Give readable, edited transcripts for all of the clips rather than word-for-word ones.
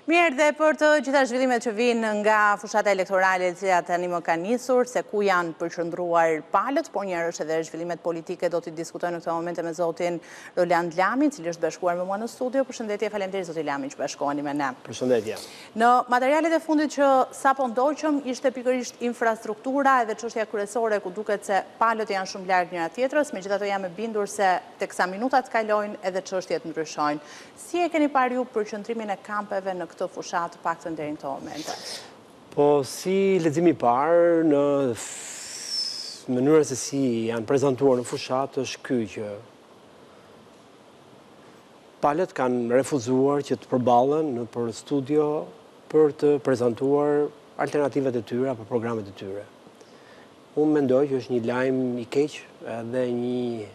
Mirë dhe për të gjitha zhvillimet që vijnë nga fushata elektorale e cila tani më ka nisur, se ku janë përqendruar palët, por njëherësh edhe zhvillimet politike do t'i diskutojmë në këto momente me zotin Roland Lami, i cili është bashkuar me mua në studio. Përshëndetje, faleminderit zoti Lami që bashkoheni me ne. Përshëndetje. Në materialet e fundit që sapo ndoqëm ishte pikërisht infrastruktura edhe çështja kryesore ku duket se palët janë shumë larg njëra tjetrës, megjithatë jam e bindur se teksa minutat kalojnë edhe çështjet ndryshojnë. Si e keni parë ju përqendrimin e kampeve në këtë fushatë të paktën deri në këto momente? Po si lexim i parë në mënyrën se si janë prezantuar në fushatë është ky që palët kanë refuzuar që të përballen nëpër studio për të prezantuar alternativat e tyre apo programet e tyre. Unë mendoj që është një lajm i keq edhe një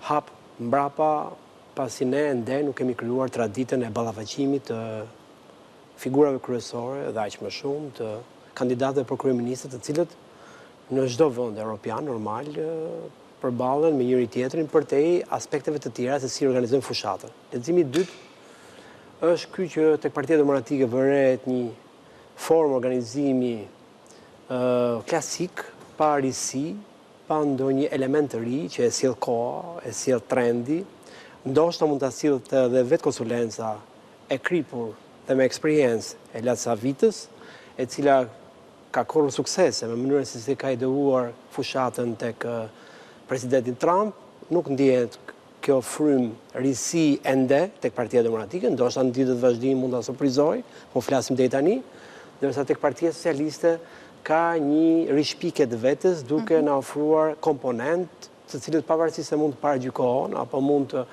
hap mbrapa pasi ne ende nuk kemi krijuar traditën e ballafaqimit të figurave kryesore dhe aq më shumë të kandidatëve për kryeministër, të cilët në çdo vend europian normal përballen me njëri-tjetrin përtej aspekteve të tjera se si organizojnë fushatën. Leximi i dytë është ky që tek Partia Demokratike vërehet një formë organizimi klasik, pa risi, pa ndonjë element të ri që e sjell koha, e sjell trendi, ndoshta mund ta sillte edhe vetë konsulenca e kripur dhe me eksperiencë e Laca Vitës, e cila ka korrur suksese me mënyrën se si ka ideuar fushatën tek presidenti Trump, nuk ndjehet kjo frymë risi ende tek Partia Demokratike, ndoshta në ditët në vazhdim mund ta surprizojë, po flasim deri tani, ndërsa tek Partia Socialiste ka një rishpikje të vetes duke mhm. na ofruar komponentë të cilët pavarësisht se mund të paragjykohen apo mund të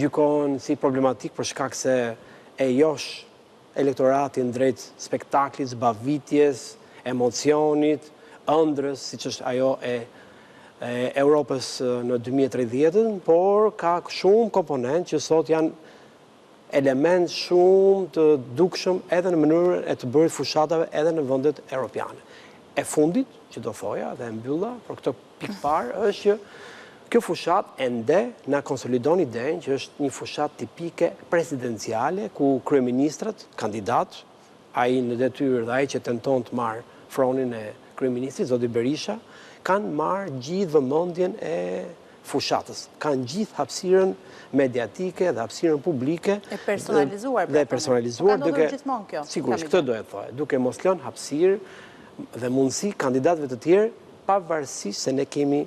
gjykohen si problematik për shkak se e josh elektoratin drejt spektaklit, zbavitjes, emocionit, ëndrrës, siç është ajo e Europës në 2030-ën, por ka shumë komponentë që sot janë element shumë të dukshëm edhe në mënyrën e të bërit fushatave edhe në vendet europiane. E fundit, që do thoja dhe e mbylla për këtë pikë parë, është që kjo fushatë ende na konsolidon idenë që është një fushatë tipike presidenciale ku kryeministrat, kandidatë, ai në detyrë dhe ai që tenton të marrë fronin e kryeministrit, zoti Berisha, kanë marrë gjithë vëmendjen e fushatës. Kanë gjithë hapësirën mediatike dhe hapësirën publike. E personalizuar. Dhe e personalizuar. Po ka ndodhur gjithmonë kjo. Sigurisht, këtë do e thoja. Duke mos lënë hapësirë dhe mundësi kandidatëve të tjerë, pavarësisht se ne kemi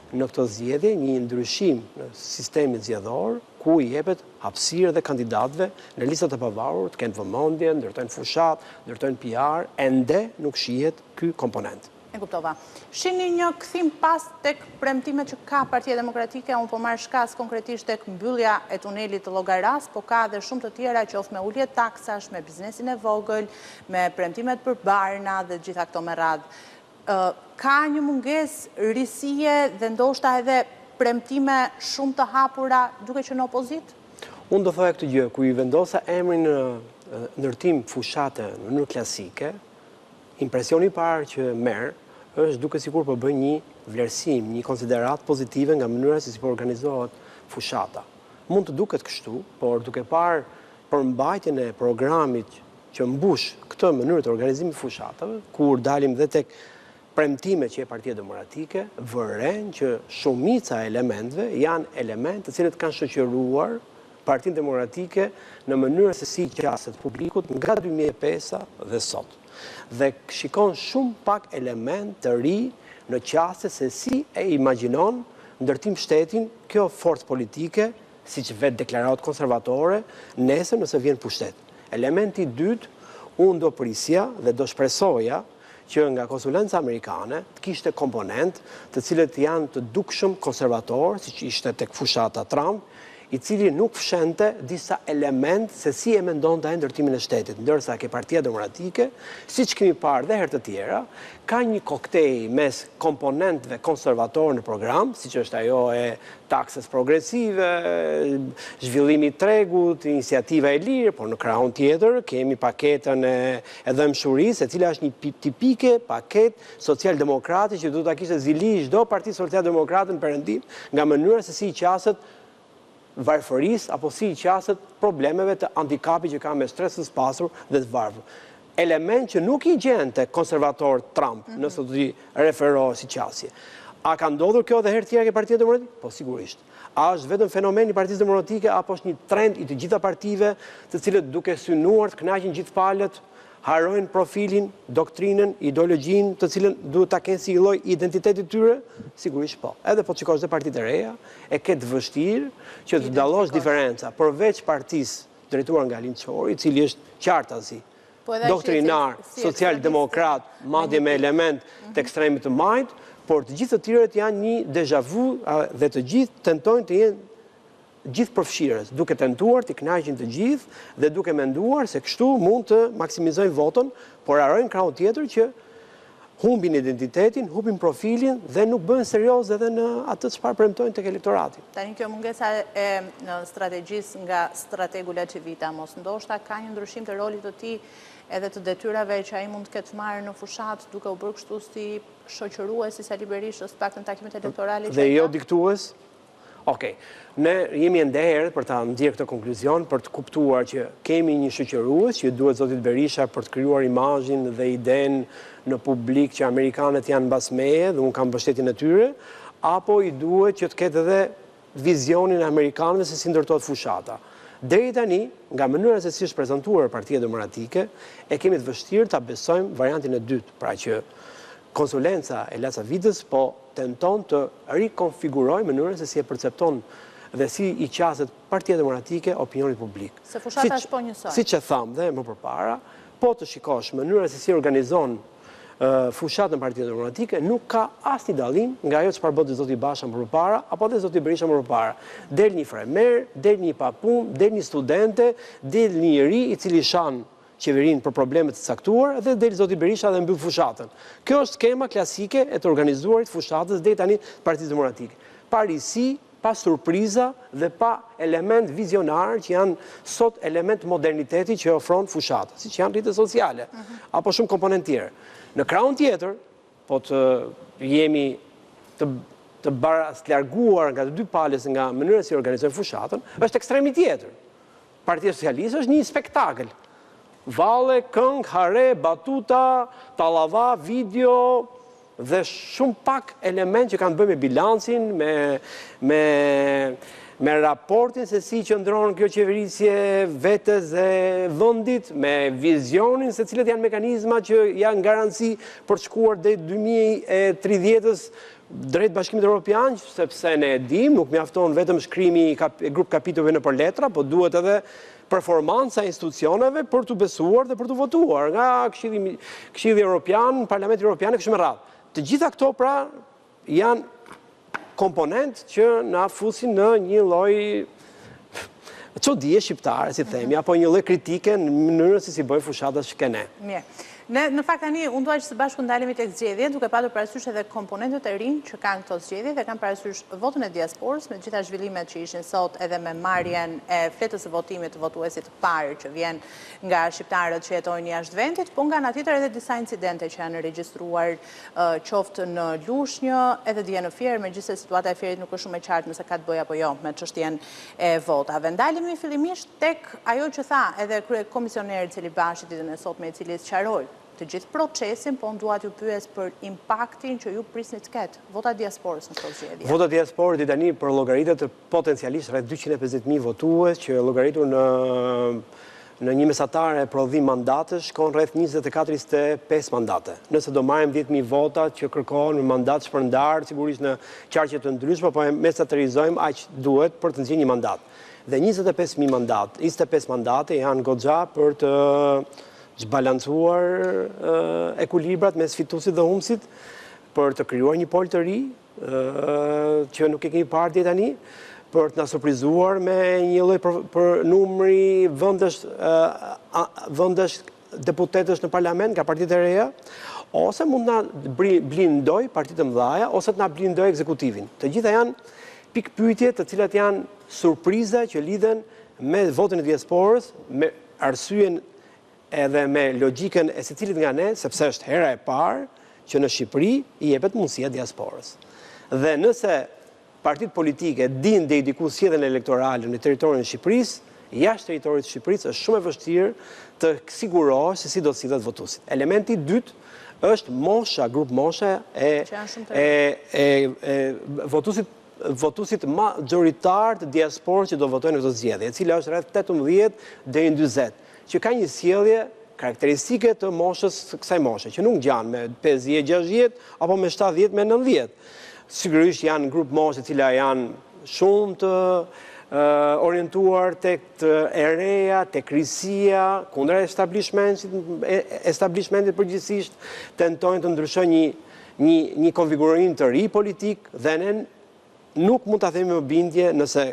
në këto zgjedhje një ndryshim në sistemin zgjedhor, ku i jepet hapësirë dhe kandidatëve në listat e pavarur të kenë vëmendje, ndërtojnë fushatë, ndërtojnë PR, ende nuk shihet ky komponent. E kuptova. Shihni një kthim pas tek premtimet që ka Partia Demokratike, unë po marr shkas konkretisht tek mbyllja e tunelit të Llogarasë, po ka dhe shumë të tjera qoftë me ulje taksash, me biznesin e vogël, me premtimet për barna dhe të gjitha këto me radhë. Ka një mungesë risie dhe ndoshta edhe premtime shumë të hapura duke qenë në opozitë? Unë do thoja këtë gjë, kur i vendosa emrin ndërtim fushate në mënyrë klasike, Impresioni i parë që merr është duket sikur po bëj një vlerësim, një konsideratë pozitive nga mënyra se si po organizohet fushata. Mund të duket kështu, por duke parë përmbajtjen e programit që mbush këtë mënyrë të organizimit të fushatave, kur dalim dhe tek premtimet që jep Partia Demokratike, vëren që shumica e elementëve janë elementë të cilët kanë shoqëruar Partinë Demokratike në mënyrën se si i qaset publikut nga 2005-a dhe sot. Dhe shikon shumë pak elementë të ri në qasje se si e imagjinon ndërtim shtetin kjo forcë politike, siç vetë deklarohet konservatore, nesër nëse vjen pushtet. Elementi i dytë, unë do prisja dhe do shpresoja që nga konsulenca amerikane të kishte komponentë të cilët janë të dukshëm konservatorë, siç ishte tek fushata Trump, i cili nuk fshente disa elementë se si e mendonte ai ndërtimin e shtetit, ndërsa ke Partia Demokratike, siç kemi parë dhe herë të tjera, ka një koktej mes komponentëve konservatorë në program, siç është ajo e taksës progresive, zhvillimi i tregut, iniciativa e lirë, por në krahun tjetër kemi paketën e e dhembshurisë, e cila është një tipike paketë socialdemokrate që do ta kishte zili çdo parti socialdemokrate në perëndim nga mënyra se si i qaset. varfërisë apo si i qaset problemeve të handikapit që ka mes shtresës së pasur dhe të varfër. Element që nuk i gjen te konservatorët Trump, mhm. nëse do t'i referohesh si qasje. A ka ndodhur kjo edhe herë të tjera ke Partia Demokratike? Po sigurisht. A është vetëm fenomen i Partisë Demokratike apo është një trend i të gjitha partive, të cilët duke synuar të kënaqin gjithë palët, harrojnë profilin, doktrinën, ideologjinë, të cilën duhet ta kenë si një lloj identiteti të tyre? Sigurisht po. Edhe po të shikosh dhe partitë e reja, e ke të vështirë që të dallosh diferenca, përveç partisë drejtuar nga Alin Çori, i cili është qartazi po doktrinar, social-demokrat, madje me element të mhm. ekstremit të majtë, por të gjithë të tjerët janë një deja vu dhe të gjithë tentojnë të jenë gjithëpërfshirës, duke tentuar t'i kënaqin të gjithë dhe duke menduar se kështu mund të maksimizojnë votën, por harrojnë krahun tjetër që humbin identitetin, humbin profilin dhe nuk bëhen seriozë edhe në atë çfarë premtojnë tek elektorati. Tani kjo mungesa e strategjisë nga strategu LaCivita, mos ndoshta ka një ndryshim të rolit të tij edhe të detyrave që ai mund të ketë marrë në fushatë duke u bërë kështu si shoqërues i Sali Berishës, të paktën takimet elektorale që ai ka? Dhe jo diktues? Okej. Ne jemi ende herët për ta nxjerrë këtë konkluzion, për të kuptuar që kemi një shoqërues që i duhet zotit Berisha për të krijuar imazhin dhe idenë në publik që amerikanët janë mbas meje dhe unë kam mbështetjen e tyre, apo i duhet që të ketë edhe vizionin e amerikanëve se si ndërtohet fushata. Deri tani, nga mënyra se si është prezantuar Partia Demokratike, e kemi të vështirë ta besojmë variantin e dytë, pra që konsulenca e LaCivitës po tenton të rikonfigurojë mënyrën se si e percepton dhe si i qaset Partia Demokratike opinionit publik. Se fushata është po njësoj. Siç e thamë dhe më përpara, po të shikosh mënyrën se si organizon fushatën Partia Demokratike, nuk ka asnjë dallim nga ajo çfarë bënte zoti Basha më përpara, apo dhe zoti Berisha më përpara. Del një fermer, del një papunë, del një studente, del një i ri i cili shan qeverinë për probleme të caktuara dhe del zoti Berisha dhe mbyll fushatën. Kjo është skema klasike e të organizuarit fushatës deri tani të Partisë Demokratike. Pa risi, pa surpriza dhe pa element vizionar që janë sot element moderniteti që ofron fushata, siç janë rrjetet sociale, mhm. apo shumë komponentë tjerë. Në krahun tjetër, po të jemi të të baras të larguar nga të dy palës nga mënyra si organizojnë fushatën, është ekstremi tjetër. Partia Socialiste është një spektakël. Valle, këngë, hare, batuta, tallava, video dhe shumë pak elementë që kanë të bëjnë me bilancin, me me me raportin se si qëndron kjo qeverisje vetes dhe vendit, me vizionin se cilët janë mekanizmat që janë garanci për të shkuar deri 2030-ës drejt Bashkimit Evropian, sepse ne e dimë, nuk mjafton vetëm shkrimi i grup kapitujve nëpër letra, po duhet edhe performanca e institucioneve për t'u besuar dhe për t'u votuar nga Këshilli Këshilli Evropian, Parlamenti Evropian e kështu me radhë. Të gjitha këto pra janë komponentë që na fusin në një lloj çudie shqiptare, si themi, apo një lloj kritike në mënyrën se si bëjnë fushatat që ke ne. Mirë. Ne, në fakt tani, unë dua që së bashku ndalemi tek zgjedhjet, duke patur parasysh edhe komponentët e rinj që kanë këto zgjedhje dhe kam parasysh votën e diasporës me të gjitha zhvillimet që ishin sot edhe me marrjen e fletës së votimit të votuesit të parë që vjen nga shqiptarët që jetojnë jashtë vendit, po nga ana tjetër edhe disa incidente që janë regjistruar qoftë në Lushnjë, edhe dje në Fier, megjithëse situata e Fierit nuk është shumë e qartë nëse ka të bëjë apo jo me çështjen e votave. Ndalemi fillimisht tek ajo që tha edhe kryekomisioneri Celibashi ditën e sotme, i cili sqaroi të gjithë procesin, po unë dua t'ju pyes për impaktin që ju prisni të ketë vota e diasporës në këto zgjedhje. Vota e diasporës deri tani përllogaritet potencialisht rreth 250.000 votues që llogaritur në në një mesatare prodhim mandatesh shkon rreth 24-25 mandate. Nëse do marrim 10.000 vota që kërkohen me mandat shpërndarë, sigurisht në qarqe të ndryshme, po e mesatarizojmë aq duhet për të nxjerrë një mandat. Dhe 25.000 mandat, 25 mandate janë goxha për të zhbalancuar ekuilibrat mes fituesit dhe humbësit, për të krijuar një pol të ri, që nuk e kemi parë deri tani, për të na surprizuar me një lloj për, për numri vendesh vendesh deputetësh në parlament nga partitë e reja, ose mund të na blindojë partitë e mëdha, ose të na blindojë ekzekutivin. Të gjitha janë pikëpyetje të cilat janë surpriza që lidhen me votën e diasporës, me arsyen edhe me logjikën e secilit nga ne, sepse është hera e parë që në Shqipëri i jepet mundësia diasporës. Dhe nëse partitë politike dinë deri diku sjelljen elektorale në territorin e Shqipërisë, jashtë territorit të Shqipërisë është shumë e vështirë të sigurohesh se si do të sillet votuesit. Elementi i dytë është mosha, grupmosha e e e e votuesit votuesit mazhoritar të diasporës që do votojnë në këto zgjedhje, e cila është rreth 18 deri në 40, që ka një sjellje karakteristike të moshës kësaj moshe, që nuk ngjan me 50, 60 apo me 70, me 90. Sigurisht janë grupmoshë e cila janë shumë të orientuar tek të e reja, tek risia, kundra establishmentit, establishmentit përgjithësisht, tentojnë të ndryshojnë një, një, një konfigurim të ri politik dhe ne nuk mund ta themi me bindje nëse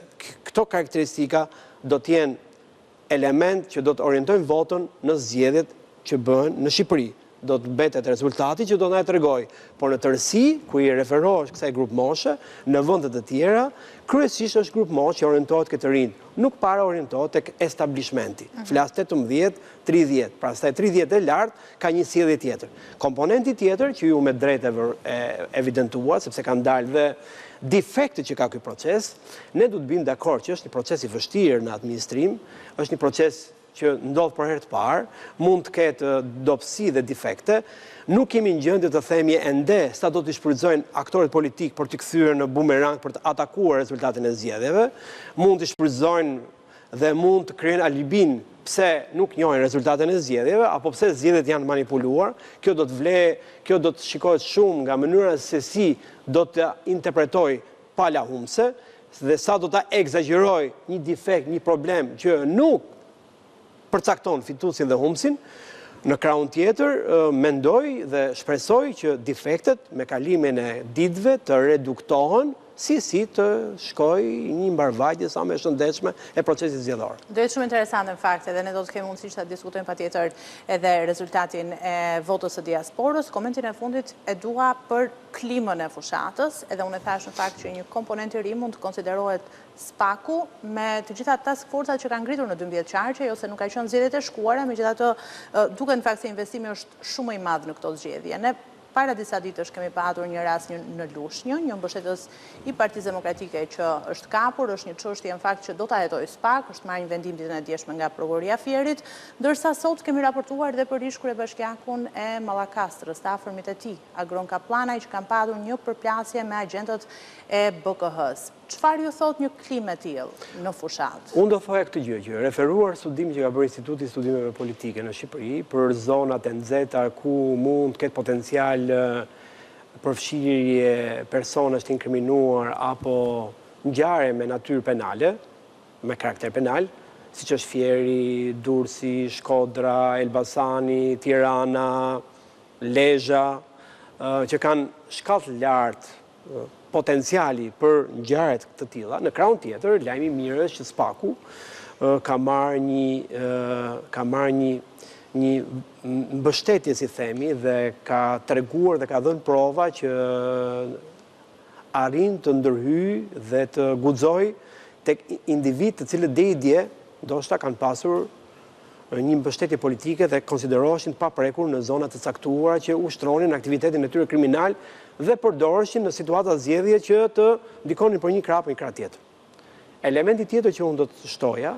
këto karakteristika do të jenë element që do të orientojnë votën në zgjedhjet që bëhen në Shqipëri. Do të mbetet rezultati që do na e tregojë, por në tërësi, kur i referohesh kësaj grupmoshe, në vende të tjera, kryesisht është grupmoshë që orientohet ke të rinjtë, nuk para orientohet tek establishmenti. Flas 18, 30, pastaj 30 e lart ka një sjellje tjetër. Komponenti tjetër që ju me drejtë e evidentuat, sepse kanë dalë dhe defektet që ka ky proces, ne duhet të biem dakord që është një proces i vështirë në administrim, është një proces që ndodh për herë të parë, mund të ketë dobësi dhe defekte, nuk jemi në gjendje të themi ende sa do t'i shfrytëzojnë aktorët politikë për t'i kthyer në bumerang për të atakuar rezultatin e zgjedhjeve, mund t'i shfrytëzojnë dhe mund të krijojnë alibin pse nuk njohin rezultatin e zgjedhjeve apo pse zgjedhjet janë manipuluar. Kjo do të vlejë, kjo do të shikohet shumë nga mënyra se si do të interpretojë pala humbëse dhe sa do ta ekzagjerojë një defekt, një problem që nuk përcakton fituesin dhe humbësin. Në krahun tjetër, mendoj dhe shpresoj që defektet me kalimin e ditëve të reduktohen si si të shkojë një mbarëvajtje sa më e shëndetshme e procesit zgjedhor. Do jetë shumë interesante në fakt edhe ne do të kemi mundësi që ta diskutojmë patjetër edhe rezultatin e votës së diasporës. Komentin e fundit e dua për klimën e fushatës, edhe unë e thashë në fakt që një komponent i ri mund të konsiderohet SPAK-u me të gjitha task forcat që ka ngritur në 12 qarqe, jo se nuk ka qenë zgjedhjet e shkuara, megjithatë duket në fakt se investimi është shumë më i madh në këto zgjedhje. Ne para disa ditësh kemi patur një rast një në Lushnjë, një mbështetës i Partisë Demokratike që është kapur, është një çështje në fakt që do ta hetojë SPAK, është marrë një vendim ditën e djeshme nga Prokuroria e Fierit, ndërsa sot kemi raportuar dhe për ish-kryebashkiakun e Mallakastrës, të afërmit e tij, Agron Kapllanaj që kanë patur një përplasje me agjentët e BKH-së. Çfarë ju thotë një klimë e tillë në fushatë? Unë do thoja këtë gjë, që referuar studimit që ka bërë Instituti i Studimeve Politike në Shqipëri për zonat e nxehta ku mund të ketë potencial përfshirje personash të inkriminuar apo ngjarje me natyrë penale, me karakter penal, siç është Fieri, Durrësi, Shkodra, Elbasani, Tirana, Lezha, që kanë shkallë të lartë potenciali për ngjarje të tilla. Në krahun tjetër, lajmi i mirë është që SPAK-u ka marrë një ka marrë një një mbështetje si themi dhe ka treguar dhe ka dhënë prova që arrin të ndërhyjë dhe të guxojë tek individë të cilët deri dje ndoshta kanë pasur një mbështetje politike dhe konsideroheshin të paprekur në zona të caktuara që ushtronin aktivitetin e tyre kriminal dhe përdoreshin në situata zgjedhje që të ndikonin për një krah apo një krah tjetër. Elementi tjetër që unë do të shtoja,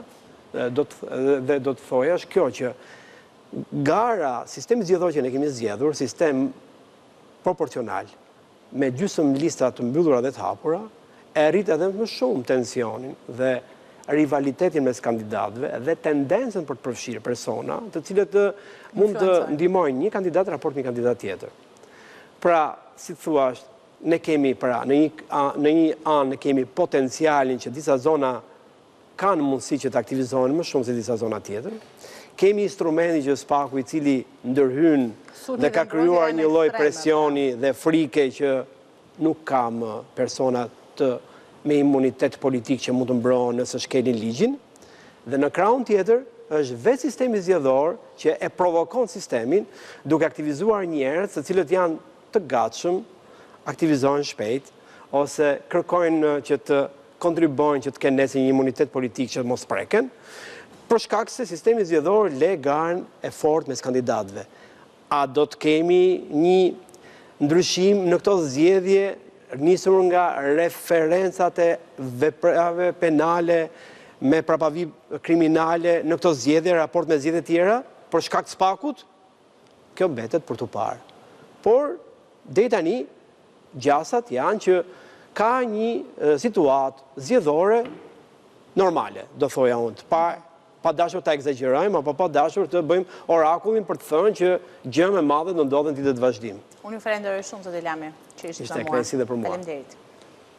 do të dhe do të thoja është kjo që gara, sistemi zgjedhor që ne kemi zgjedhur, sistem proporcional, me gjysmë lista të mbyllura dhe të hapura, e rrit edhe më shumë tensionin dhe rivalitetin mes kandidatëve dhe tendencën për të përfshirë persona, të cilët mund të ndihmojnë një kandidat raport me një kandidat tjetër. Pra, si të thuash, ne kemi pra, në një në një anë ne kemi potencialin që disa zona kanë mundësi që të aktivizohen më shumë se disa zona tjetër. Kemi instrumentin që SPAK-u i cili ndërhyn dhe ka krijuar një lloj presioni dhe frike që nuk ka më persona të me imunitet politik që mund të mbrohen nëse shkelin ligjin. Dhe në krahun tjetër është vetë sistemi zgjedhor që e provokon sistemin duke aktivizuar njerëz të cilët janë të gatshëm, aktivizohen shpejt ose kërkojnë që të kontribuojnë që të kenë nesër një imunitet politik që të mos preken, për shkak se sistemi zgjedhor le garën e fortë mes kandidatëve. A do të kemi një ndryshim në këto zgjedhje? nisur nga referencat e veprave penale me prapavijë kriminale në këto zgjedhje, raport me zgjedhjet e tjera, për shkak të SPAK-ut, kjo mbetet për t'u parë. Por, deri tani, gjasat janë që ka një situatë zgjedhore normale, do thoja unë, pa pa dashur ta ekzagjerojmë apo pa dashur të bëjmë orakullin për të thënë që gjë më e madhe do ndodhë në ditët në vazhdim. Unë ju falenderoj shumë zoti Lami që ishit me mua. Ishte kënaqësi dhe për mua. Faleminderit.